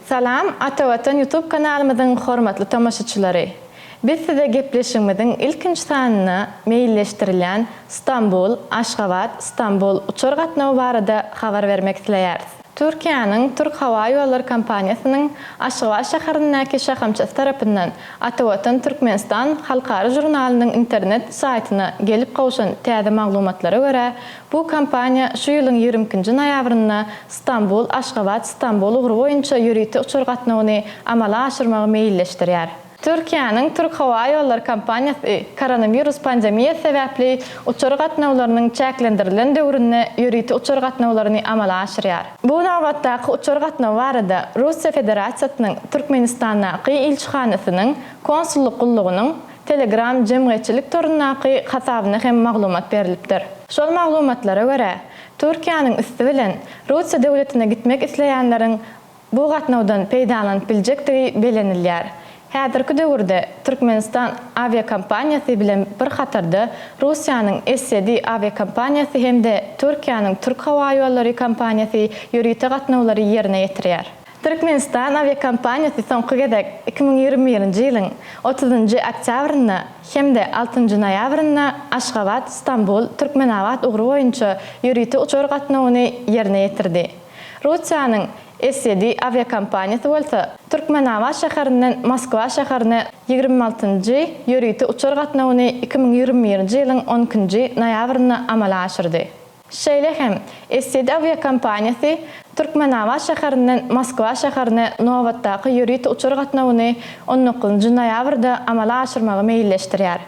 Salam, Ata Watan YouTube kanalymyzyň hormatly tomaşaçylary! Biz size gepleşigimiziň ilkinji sanynda meýilleşdirilýän Stambul, Aşgabat, Stambul uçar gatnawy barada habar bermek isleýäris. Türkiýäniň Türk howa ýollary kompaniýasynyň Aşgabat şäherindäki şahamçasy tarapyndan Atavatan Türkmenistan halkara žurnalynyň internet saýtyna gelip gowşan täze maglumatlara görä, bu kompaniýa şu ýylyň 22-nji noýabrynda Stambul, Aşgabat, Stambul ugry boýunça ýörite uçar gatnawyny amala aşyrmagy meýilleşdirýär. Türkiýäniň Türk howa ýollary kompaniýasy koronawirus pandemiýasy sebäpli uçar gatnawlarynyň çäklendirilen döwründe ýörite uçar gatnawlaryny amala aşyrýar. Bu nobatdaky uçar gatnawy barada Russiýa Federasiýasynyň Türkmenistandaky ilçihanasynyň konsullyk gullugynyň Telegram jemgyýetçilik torundaky hasabyna hem maglumat berlipdir. Şol maglumatlara görä, Türkiýäniň üsti bilen Russiýa döwletine gitmek isleýänleriň bu gatnawdan peýdalanyp biljekdigi bellenilýär. Häzirki döwürde Türkmenistan awiakompaniýasy bilen bir hatarda Russiýanyň SED awiakompaniýasy hem-de Türkiýäniň Türk howaýollary kompaniýasy ýörite gatnawlary ýerine ýetirýär. Türkmenistan awiakompaniýasy soňky gezek 2021-nji ýylyň 30-njy oktýabrynda hem-de 6-njy noýabrynda Aşgabat, Stambul, Türkmenabat ugry boýunça ýörite uçar gatnawyny ýerine ýetirdi. Russiýanyň SED awiakompaniýasy bolsa Türkmenabat şäherinden Moskwa şäherine 26-njy ýörite uçar gatnawyny 2021-nji ýylyň 12-nji noýabrynda amala aşyrdy. Şeýle hem, SED awiakompaniýasy Türkmenabat şäherinden Moskwa şäherine nobatdaky ýörite uçar gatnawyny 19-njy noýabrda amala aşyrmagy meýilleşdirýär.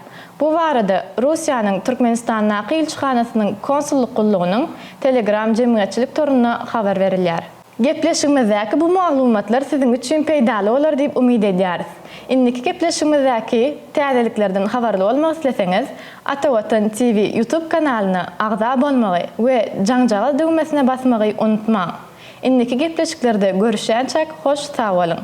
Bu barada Russiýanyň Türkmenistandaky ilçihanasynyň konsullyk gullugynyň Telegram jemgyýetçilik torunda habar berilýär. Gepleşigimizdäki bu maglumatlar siziň üçin peýdaly bolar diýip umyt edýäris. Indiki gepleşigimizdäki täzeliklerden habarly bolmak isleseňiz, Atavatan TV YouTube kanalyna agza bolmagy we jaňjagaz düwmesine basmagy unutmaň. Indiki gepleşiklerde görüşýänçäk hoş sag boluň!